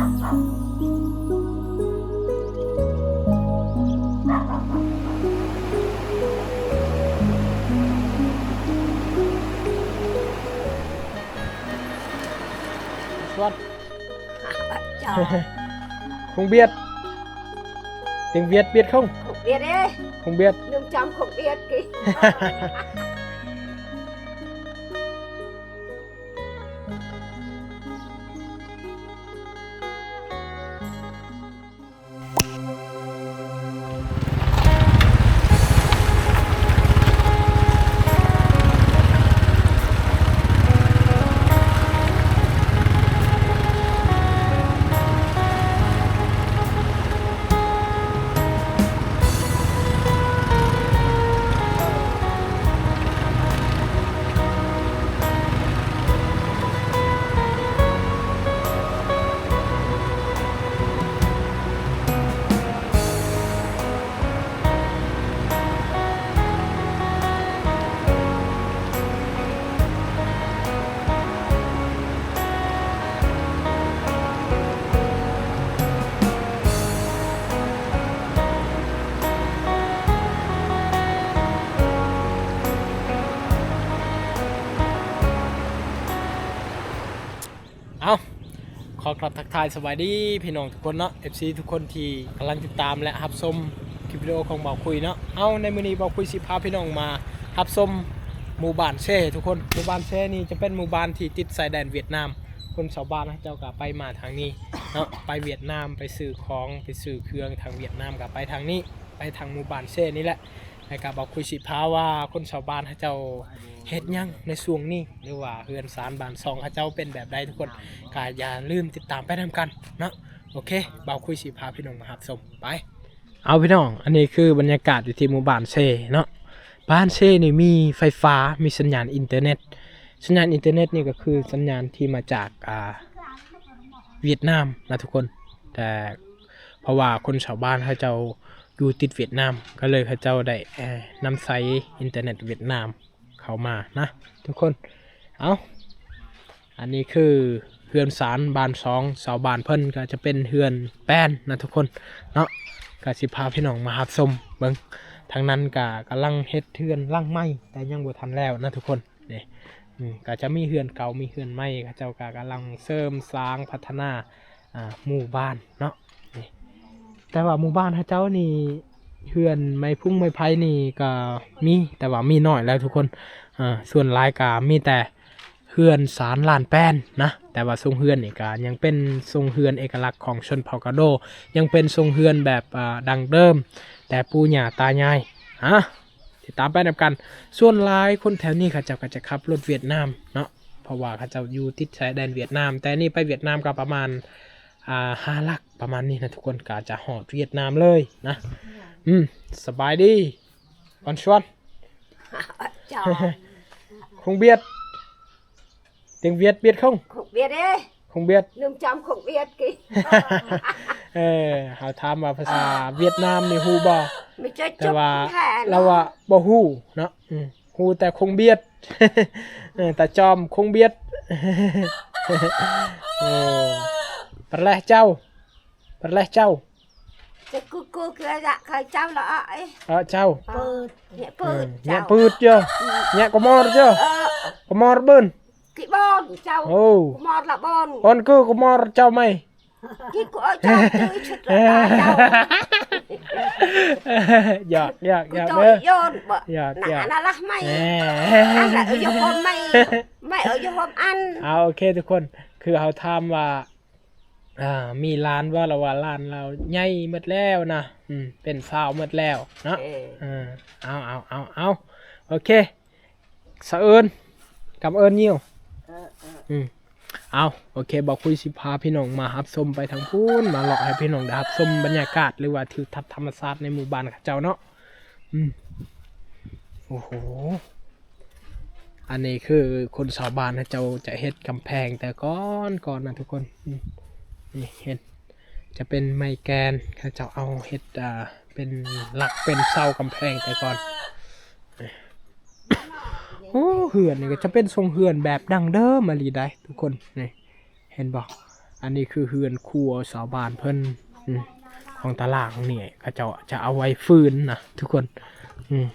ສວນ ເຈົ້າ ຄົງບຽດ ເຕັງບຽດ ບຽດຄົງ ຄົງບຽດເດ້ ຄົງບຽດ ໜຶ່ງຈຳຄົງບຽດກີ ເອົາ ຂໍກາບທັກທາຍສະບາຍດີພີ່ນ້ອງທຸກຄົນເນາະ ເອັຟຊີ ທຸກຄົນທີ່ກຳລັງຕິດຕາມ ແລະ ຮັບຊົມຄລິບວິດີໂອຂອງບ່າວຄຸຍເນາະ. ເອົາ ໃນມື້ນີ້ບ່າວຄຸຍຊິພາພີ່ນ້ອງມາຮັບຊົມໝູ່ບ້ານເຊທຸກຄົນ. ໝູ່ບ້ານເຊນີ້ຈະເປັນໝູ່ບ້ານທີ່ຕິດຊາຍແດນຫວຽດນາມ. ຄົນຊາວບ້ານເຂົາເຈົ້າກໍໄປມາທາງນີ້ເນາະ ໄປຫວຽດນາມ ໄປຊື້ຂອງ ໄປຊື້ເຄື່ອງທາງຫວຽດນາມກໍໄປທາງນີ້ ໄປທາງໝູ່ບ້ານເຊນີ້ແຫຼະ. ແລ້ວກໍບ່າວຄຸຍຊິພາວ່າຄົນຊາວບ້ານເຂົາເຈົ້າເຮັດຫຍັງໃນຊ່ວງນີ້ ຫຼືວ່າເຮືອນຊານບ້ານຊ່ອງເຂົາເຈົ້າເປັນແບບໃດທຸກຄົນ ກໍຢ່າລືມຕິດຕາມໄປນຳກັນເນາະ. ໂອເຄ ບ່າວຄຸຍຊິພາພີ່ນ້ອງມາຮັບຊົມ ໄປ. ເອົາ ພີ່ນ້ອງ ອັນນີ້ຄືບັນຍາກາດຢູ່ທີ່ໝູ່ບ້ານເຊເນາະ. ບ້ານເຊນີ້ມີໄຟຟ້າ ມີສັນຍານອິນເຕີເນັດ. ສັນຍານອິນເຕີເນັດນີ້ກໍຄືສັນຍານທີ່ມາຈາກ ອ່າ ຫວຽດນາມນະທຸກຄົນ ແຕ່ເພາະວ່າຄົນຊາວບ້ານເຂົາເຈົ້າຢູ່ຕິດຫວຽດນາມ ກໍເລີຍເຂົາເຈົ້າໄດ້ ເອີ ນຳໃຊ້ອິນເຕີເນັດຫວຽດນາມເຂົ້າມານະທຸກຄົນ. ເອົາ ອັນນີ້ຄືເຮືອນຊານບ້ານຊ່ອງ ຊາວບ້ານເພິ່ນກໍຈະເປັນເຮືອນແປ້ນນະທຸກຄົນເນາະ. ກໍຊິພາພີ່ນ້ອງມາຮັບຊົມເບິ່ງ ທາງນັ້ນກໍກຳລັງເຮັດເຮືອນຫຼັງໃໝ່ ແຕ່ຍັງບໍ່ທັນແລ້ວນະທຸກຄົນ. ນີ້ ອືມ ກໍຈະມີເຮືອນເກົ່າ ມີເຮືອນໃໝ່ ເຂົາເຈົ້າກໍກຳລັງເສີມສ້າງພັດທະນາ ອ່າ ໝູ່ບ້ານເນາະ. ນີ້ ແຕ່ວ່າໝູ່ບ້ານເຂົາເຈົ້ານີ້ ເຮືອນໄມ້ພຸ້ງໄມ້ໄຜ່ນີ້ກໍມີ ແຕ່ວ່າມີໜ້ອຍແລ້ວທຸກຄົນ. ເອີ ສ່ວນຫຼາຍກໍມີແຕ່ເຮືອນຊານລານແປ້ນນະ ແຕ່ວ່າຊົງເຮືອນນີ້ກໍຍັງເປັນຊົງເຮືອນເອກະລັກຂອງຊົນເຜົ່າກາໂດ ຍັງເປັນຊົງເຮືອນແບບ ອ່າ ດັ້ງເດີມແຕ່ປູ່ຍ່າຕາຍາຍ. ຮະ ຕິດຕາມໄປນຳກັນ. ສ່ວນຫຼາຍຄົນແຖວນີ້ເຂົາເຈົ້າກໍຈະຂັບລົດຫວຽດນາມເນາະ ເພາະວ່າເຂົາເຈົ້າຢູ່ຕິດຊາຍແດນຫວຽດນາມ. ແຕ່ນີ້ໄປຫວຽດນາມກໍປະມານ ອ່າ ຫ້າຫຼັກປະມານນີ້ນະທຸກຄົນ ກໍຈະຮອດຫວຽດນາມເລີຍນະ. ອືມ ສະບາຍດີ ອອນຊວນ ເຈົ້າ ຄົງບຽດ ເຕັງບຽດ ບຽດຄົງ ຄົງບຽດເດ້ ຄົງບຽດ ໜຶ່ງຈຳຄົງບຽດກີ ເອີ ເຮົາຖາມວ່າພາສາຫວຽດນາມນີ້ຮູ້ບໍ່? ແຕ່ວ່າລາວວ່າບໍ່ຮູ້ເນາະ. ອືມ ຮູ້ແຕ່ຄົງບຽດ ເອີ ຕາຈອມຄົງບຽດ. ໂອ້ ປະແລະເຈົ້າ ປະແລະເຈົ້າ ຈະກູກູຄືຈະເຂົາເຈົ້າລະເອຍ ເອີ ເຈົ້າ ເປີດ ແຍະ ເປີດ ເອີ ແຍະ ເຈົ້າ ເປີດເຈົ້າ ແຍະກະມໍເຈົ້າ ເອີ ກະມໍເບິ່ນ ກິບອນເຈົ້າ ໂອ້ ກະມໍລະບອນ ອອນຄືກະມໍເຈົ້າໄໝ ກິບກູເຈົ້າ ຕຸຍຊຸດລະເຈົ້າ ຢາກ ຢາກ ຢາກເດີ ຢາກ ຢາກ ນະລະໄໝ ອັນລະຢູ່ຫົວໄໝ ໄໝເອີ ຢູ່ຫົວອັນ ອ່າ ໂອເຄທຸກຄົນ ຄືເຮົາຖາມວ່າ ອ່າ ມີຫຼານບໍ່ ລາວວ່າຫຼານລາວໃຫຍ່ໝົດແລ້ວນະ ອືມ ເປັນສາວໝົດແລ້ວເນາະ ເອີ ເອີ ເອົາ ເອົາ ເອົາ ເອົາ ໂອເຄ ສະເອີນ ກຳເອີນຍິ້ວ ເອີ ເອີ ອືມ ເອົາ ໂອເຄ ບ່າວຄຸຍຊິພາພີ່ນ້ອງມາຮັບຊົມໄປທາງພຸ້ນ ມາເລາະໃຫ້ພີ່ນ້ອງໄດ້ຮັບຊົມບັນຍາກາດ ຫຼືວ່າທິວທັດທຳມະຊາດໃນໝູ່ບ້ານເຂົາເຈົ້າເນາະ ອືມ ໂອ້ໂຫ ອັນນີ້ຄືຄົນຊາວບ້ານເຂົາເຈົ້າຈະເຮັດກຳແພງແຕ່ກ່ອນກ່ອນນະທຸກຄົນ ອືມ ນີ້ເຫັນ ຈະເປັນໄມ້ແກນ ເຂົາເຈົ້າເອົາເຮັດ ອ່າ ເປັນຫຼັກເປັນເສົາກຳແພງແຕ່ກ່ອນ. ໂອ້ ເຮືອນນີ້ກໍຈະເປັນຊົງເຮືອນແບບດັ້ງເດີມອີ່ຫຼີໃດ໋ທຸກຄົນ ນີ້ ເຫັນບໍ່? ອັນນີ້ຄືເຮືອນຄົວຊາວບ້ານເພິ່ນ ອືມ ຂອງຕາລ່າງນີ້ ເຂົາເຈົ້າຈະເອົາໄວ້ຟືນນະທຸກຄົນ ອືມ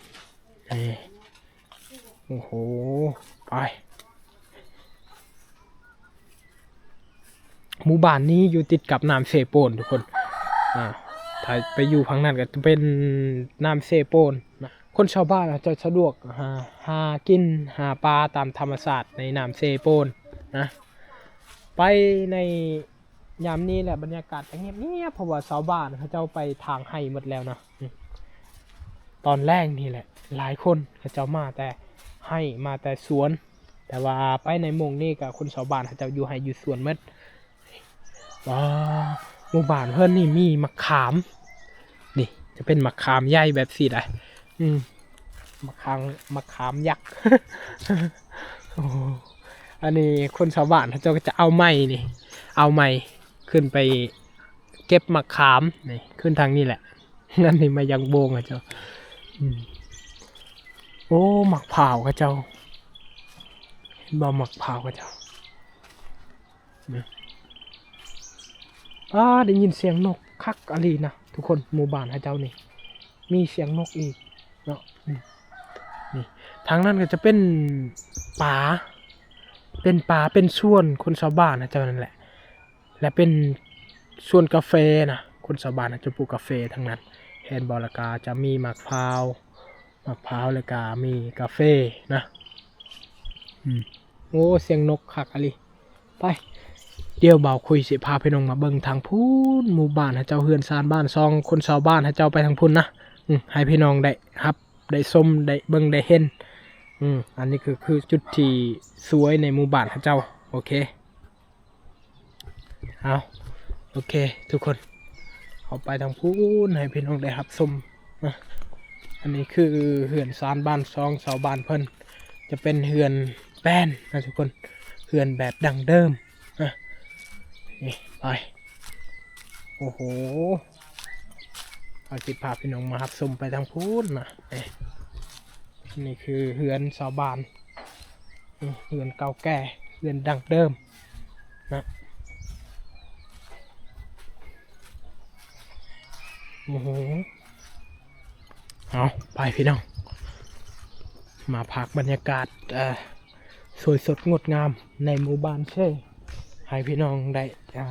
ນີ້ ໂອ້ໂຫ ໄປ ໝູ່ບ້ານນີ້ຢູ່ຕິດກັບນ້ຳເຊໂປນທຸກຄົນ ອ່າ ຖ້າໄປຢູ່ຝັ່ງນັ້ນກໍຈະເປັນນ້ຳເຊໂປນນະ. ຄົນຊາວບ້ານເຂົາເຈົ້າສະດວກຫາ ຫາກິນຫາປາຕາມທຳມະຊາດໃນນ້ຳເຊໂປນນະ. ໄປໃນຍາມນີ້ແຫຼະ ບັນຍາກາດຈະງຽບໆ ເພາະວ່າຊາວບ້ານເຂົາເຈົ້າໄປຖາງໄຮ່ໝົດແລ້ວນະ. ຕອນແລງນີ້ແຫຼະ ຫຼາຍຄົນເຂົາເຈົ້າມາແຕ່ໄຮ່ ມາແຕ່ສວນ ແຕ່ວ່າໄປໃນໂມງນີ້ກໍຄົນຊາວບ້ານເຂົາເຈົ້າຢູ່ໄຮ່ຢູ່ສວນໝົດ. ວ້າ ໝູ່ບ້ານເພິ່ນນີ້ມີໝາກຂາມ ນີ້ຈະເປັນໝາກຂາມໃຫຍ່ແບບຊີ້ໄດ໋ ອືມ ໝາກຂາມ ໝາກຂາມຍັກ ໂອ້ ອັນນີ້ຄົນຊາວບ້ານເຂົາເຈົ້າກໍຈະເອົາໄມ້ນີ້ ເອົາໄມ້ຂຶ້ນໄປເກັບໝາກຂາມນີ້ ຂຶ້ນທາງນີ້ແຫຼະ ອັນນີ້ໄມ້ຢາງໂບງເຂົາເຈົ້າ ອືມ ໂອ້ ໝາກພ້າວເຂົາເຈົ້າ ເຫັນບໍ່ ໝາກພ້າວເຂົາເຈົ້າ. ນະ ອ້າ ໄດ້ຍິນສຽງນົກຄັກອີ່ຫຼີນະທຸກຄົນ ໝູ່ບ້ານເຂົາເຈົ້ານີ້ມີສຽງນົກອີກເນາະ ອືມ ນີ້ ທາງນັ້ນກໍຈະເປັນປ່າ ເປັນປ່າ ເປັນສວນຄົນຊາວບ້ານເຂົາເຈົ້ານັ້ນແຫຼະ ແລະ ເປັນສວນກາເຟນະ ຄົນຊາວບ້ານເຂົາເຈົ້າປູກກາເຟທັງນັ້ນ ເຫັນບໍ່ ແລ້ວກໍຈະມີໝາກພ້າວ ໝາກພ້າວ ແລ້ວກະມີກາເຟນະ ອືມ ໂອ້ ສຽງນົກຄັກອີ່ຫຼີ ໄປ ດຽວບ່າວຄຸຍຊິພາພີ່ນ້ອງມາເບິ່ງທາງພຸ້ນ ໝູ່ບ້ານເຂົາເຈົ້າ ເຮືອນຊານບ້ານຊ່ອງ ຄົນຊາວບ້ານເຂົາເຈົ້າໄປທາງພຸ້ນນະ ອືມ ໃຫ້ພີ່ນ້ອງໄດ້ຮັບ ໄດ້ຊົມ ໄດ້ເບິ່ງ ໄດ້ເຫັນ ອືມ ອັນນີ້ຄື ຄືຈຸດທີ່ສວຍໃນໝູ່ບ້ານເຂົາເຈົ້າ ໂອເຄ. ເອົາ ໂອເຄທຸກຄົນ ເຮົາໄປທາງພຸ້ນໃຫ້ພີ່ນ້ອງໄດ້ຮັບຊົມນະ ອັນນີ້ຄືເຮືອນຊານບ້ານຊ່ອງຊາວບ້ານເພິ່ນ ຈະເປັນເຮືອນແປ້ນນະທຸກຄົນ ເຮືອນແບບດັ້ງເດີມນະ ນີ້ ໄປ ໂອ້ໂຫ ເຮົາຊິພາພີ່ນ້ອງມາຮັບຊົມໄປທາງພຸ້ນນະ ນີ້ ນີ້ຄືເຮືອນຊາວບ້ານ ເຮືອນເກົ່າແກ່ ເຮືອນດັ້ງເດີມນະ ໂອ້ໂຫ ເອົາ ໄປພີ່ນ້ອງ ມາພັກບັນຍາກາດ ເອີ ສວຍສົດງົດງາມໃນໝູ່ບ້ານເຊ ໃຫ້ພີ່ນ້ອງໄດ້ ອ່າ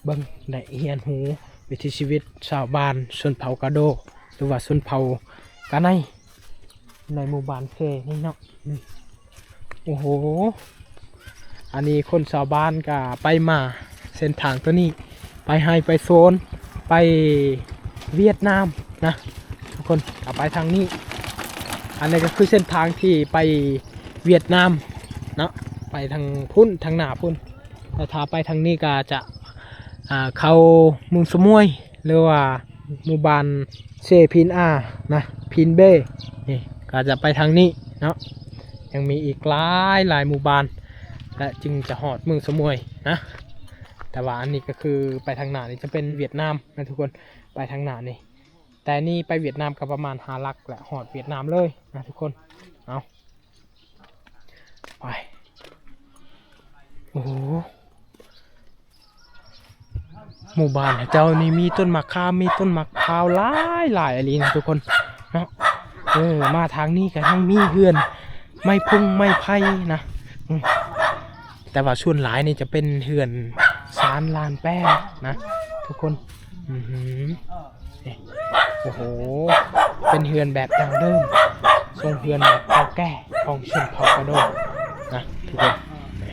ເບິ່ງ ໄດ້ຮຽນຮູ້ວິຖີຊີວິດຊາວບ້ານຊົນເຜົ່າກາໂດ ຫຼືວ່າຊົນເຜົ່າກາໄນ ໃນໝູ່ບ້ານເຊນີ້ເນາະ ອືມ ໂອ້ໂຫ ອັນນີ້ຄົນຊາວບ້ານກະໄປມາເສັ້ນທາງໂຕນີ້ ໄປໄຮ່ໄປສວນ ໄປຫວຽດນາມນະ ທຸກຄົນ ກະໄປທາງນີ້ ອັນນີ້ກໍຄືເສັ້ນທາງທີ່ໄປຫວຽດນາມເນາະ ໄປທາງພຸ້ນ ທາງໜ້າພຸ້ນ ແລະ ຖ້າໄປທາງນີ້ກໍຈະ ອ່າ ເຂົ້າເມືອງສະໝວຍ ຫຼືວ່າໝູ່ບ້ານເຊພີນອານະ ພີນເບ ນີ້ ກໍຈະໄປທາງນີ້ເນາະ ຍັງມີອີກຫຼາຍໆໝູ່ບ້ານ ແລະ ຈຶ່ງຈະຮອດເມືອງສະໝວຍນະ ແຕ່ວ່າອັນນີ້ກໍຄືໄປທາງໜ້ານີ້ຈະເປັນຫວຽດນາມນະທຸກຄົນ ໄປທາງໜ້ານີ້ ແຕ່ນີ້ໄປຫວຽດນາມກໍປະມານຫ້າຫຼັກ ແລະ ຮອດຫວຽດນາມເລີຍນະທຸກຄົນ ເອົາ ໄປ ໂອ້ໂຫ ໝູ່ບ້ານເຈົ້ານີ້ມີຕົ້ນໝາກຂາມ ມີຕົ້ນໝາກພ້າວຫຼາຍໆອີ່ຫຼີນະທຸກຄົນເນາະ ເອີ ມາທາງນີ້ກໍຍັງມີເຮືອນໄມ້ພົງໄມ້ໄຜ່ນະ ອືມ ແຕ່ວ່າສ່ວນຫຼາຍນີ້ຈະເປັນເຮືອນຊານລານແປ້ນນະທຸກຄົນ ອືມ ນີ້ ໂອ້ໂຫ ເປັນເຮືອນແບບດັ້ງເດີມ ຊົງເຮືອນແບບເກົ່າແກ່ຂອງຊົນເຜົ່າກະໂດນະທຸກຄົນ ນີ້.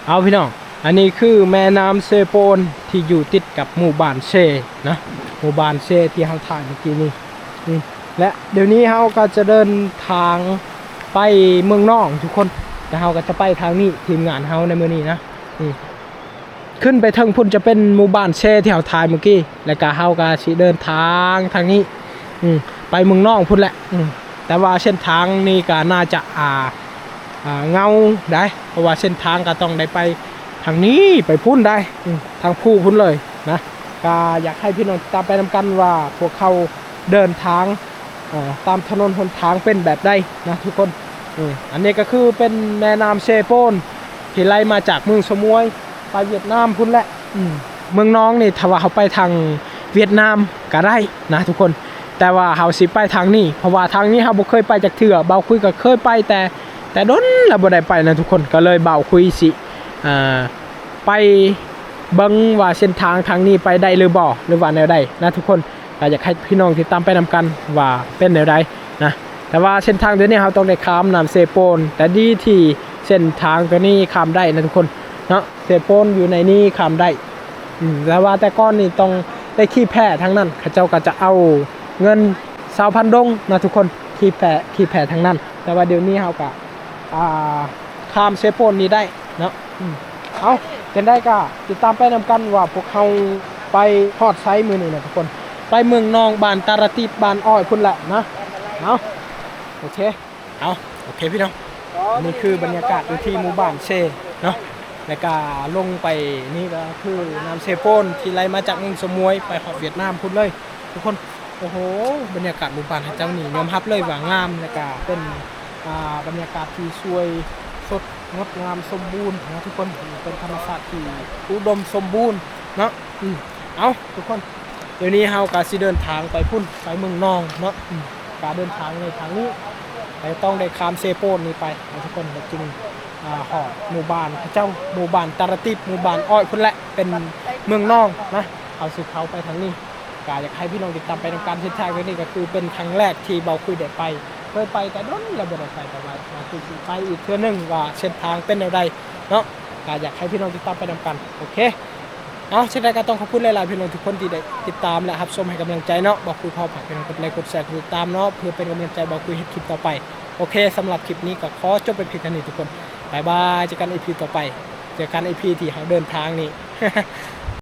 ເອົາ ພີ່ນ້ອງ ອັນນີ້ຄືແມ່ນ້ຳເຊໂປນທີ່ຢູ່ຕິດກັບໝູ່ບ້ານເຊນະ ໝູ່ບ້ານເຊທີ່ເຮົາຖ່າຍເມື່ອກີ້ນີ້ ອືມ ແລະ ດຽວນີ້ເຮົາກໍຈະເດີນທາງໄປເມືອງນອງທຸກຄົນ ແລະ ເຮົາກໍຈະໄປທາງນີ້ ທີມງານເຮົາໃນມື້ນີ້ນະ ອືມ. ຂຶ້ນໄປເທິງພຸ້ນຈະເປັນໝູ່ບ້ານເຊທີ່ເຮົາຖ່າຍມື້ກີ້ ແລ້ວກະເຮົາກະຊິເດີນທາງທາງນີ້ ອືມ ໄປເມືອງນອງພຸ້ນແຫຼະ ອືມ ແຕ່ວ່າເສັ້ນທາງນີ້ກະໜ້າຈະ ອ່າ ອ່າ ເຫງົາໄດ໋ ເພາະວ່າເສັ້ນທາງກະຕ້ອງໄດ້ໄປທາງນີ້ໄປພຸ້ນໄດ໋ ອືມ ທາງພູພຸ້ນເລີຍນະ ກະຢາກໃຫ້ພີ່ນ້ອງຕິດຕາມໄປນຳກັນວ່າພວກເຮົາເດີນທາງ ເອີ ຕາມຖະໜົນຫົນທາງເປັນແບບໃດນະທຸກຄົນ. ເອີ ອັນນີ້ກໍຄືເປັນແມ່ນ້ຳເຊໂປນທີ່ໄຫຼມາຈາກເມືອງສະໝວຍໄປຫວຽດນາມພຸ້ນແຫຼະ. ອືມ ເມືອງນອງນີ້ ຖ້າວ່າເຮົາໄປທາງຫວຽດນາມກໍໄດ້ນະທຸກຄົນ, ແຕ່ວ່າເຮົາຊິໄປທາງນີ້ ເພາະວ່າທາງນີ້ເຮົາບໍ່ເຄີຍໄປຈັກເທື່ອ. ບ່າວຄຸຍກໍເຄີຍໄປ ແຕ່ ແຕ່ດົນແລ້ວບໍ່ໄດ້ໄປນະທຸກຄົນ, ກໍເລີຍບ່າວຄຸຍຊິ ເອີ ໄປເບິ່ງວ່າເສັ້ນທາງທາງນີ້ໄປໄດ້ຫຼືບໍ່ ຫຼືວ່າແນວໃດນະທຸກຄົນ. ກໍຢາກໃຫ້ພີ່ນ້ອງຕິດຕາມໄປນຳກັນວ່າເປັນແນວໃດນະ. ແຕ່ວ່າເສັ້ນທາງຕົວນີ້ເຮົາຕ້ອງໄດ້ຂ້າມນ້ຳເຊໂປນ, ແຕ່ດີທີ່ເສັ້ນທາງຕົວນີ້ຂ້າມໄດ້ນະທຸກຄົນເນາະ. ເຊໂປນຢູ່ໃນນີ້ຂ້າມໄດ້. ອືມ ແຕ່ວ່າແຕ່ກ່ອນນີ້ຕ້ອງໄດ້ຂີ່ແພທາງນັ້ນ, ເຂົາເຈົ້າກໍຈະເອົາເງິນຊາວພັນດົງນະທຸກຄົນ, ຂີ່ແພ ຂີ່ແພທາງນັ້ນ. ແຕ່ວ່າດຽວນີ້ເຮົາກໍ ອ່າ ຂ້າມເຊໂປນນີ້ໄດ້ເນາະ. ອືມ ເອົາ ຈັ່ງໃດກໍຕິດຕາມໄປນຳກັນວ່າພວກເຮົາໄປຮອດໃສມື້ນີ້ນະທຸກຄົນ. ໄປເມືອງນອງ ບ້ານຕາລະຕິບ ບ້ານອ້ອຍພຸ້ນແຫຼະນະ. ເອົາ ໂອເຄ ເອົາ ໂອເຄພີ່ນ້ອງ, ອັນນີ້ຄືບັນຍາກາດຢູ່ທີ່ໝູ່ບ້ານເຊເນາະ. ແລ້ວກໍລົງໄປນີ້ກໍຄືນ້ຳເຊໂປນທີ່ໄຫຼມາຈາກເມືອງສະໝວຍໄປຮອດຫວຽດນາມພຸ້ນເລີຍທຸກຄົນ. ໂອ້ໂຫ ບັນຍາກາດໝູ່ບ້ານເຂົາເຈົ້ານີ້ຍອມຮັບເລີຍວ່າງາມ ແລ້ວກະເປັນ ອ່າ ບັນຍາກາດທີ່ສວຍສົດງົດງາມສົມບູນນະທຸກຄົນ, ເປັນທຳມະຊາດທີ່ອຸດົມສົມບູນເນາະ. ອືມ ເອົາ ທຸກຄົນ ດຽວນີ້ເຮົາກະຊິເດີນທາງໄປພຸ້ນ ໄປເມືອງນອງເນາະ. ອືມ ກະເດີນທາງໃນທາງນີ້ ແຕ່ຕ້ອງໄດ້ຂ້າມເຊໂປນນີ້ໄປນະທຸກຄົນ, ແລ້ວຈຶ່ງ ອ່າ ຮອດໝູ່ບ້ານເຂົາເຈົ້າ ໝູ່ບ້ານຕາລະຕິບ ໝູ່ບ້ານອ້ອຍພຸ້ນແຫຼະ ເປັນເມືອງນອງນະ. ເຮົາຊິເຂົ້າໄປທາງນີ້. ກະຢາກໃຫ້ພີ່ນ້ອງຕິດຕາມໄປນຳກັນ. ເສັ້ນທາງເສັ້ນນີ້ກໍຄືເປັນຄັ້ງແລກທີ່ບ່າວຄຸຍໄດ້ໄປ, ເຄີຍໄປແຕ່ດົນແລ້ວບໍ່ໄດ້ໄປ, ແຕ່ວ່າບ່າວຄຸຍຊິໄປອີກເທື່ອໜຶ່ງວ່າເສັ້ນທາງເປັນແນວໃດເນາະ. ກະຢາກໃຫ້ພີ່ນ້ອງຕິດຕາມໄປນຳກັນ. ໂອເຄ ເອົາ ເຊັ່ນໃດກໍຕ້ອງຂອບຄຸນຫຼາຍໆ ພີ່ນ້ອງທຸກຄົນທີ່ໄດ້ຕິດຕາມ ແລະ ຮັບຊົມໃຫ້ກຳລັງໃຈເນາະ. ບ່າວຄຸຍຂໍຝາກພີ່ນ້ອງກົດໄລ ກົດແຊ ກົດຕິດຕາມເນາະ ເພື່ອເປັນກຳລັງໃຈບ່າວຄຸຍເຮັດຄລິບຕໍ່ໄປ. ໂອເຄ ສຳລັບຄລິບນີ້ກໍຂໍຈົບໄປພຽງເທົ່ານີ້ທຸກຄົນ. ບາຍບາຍ ເຈີກັນ ອີ ພີ ຕໍ່ໄປ, ເຈີກັນ ອີ ພີ ທີ່ເຮົາເດີນທາງນີ້.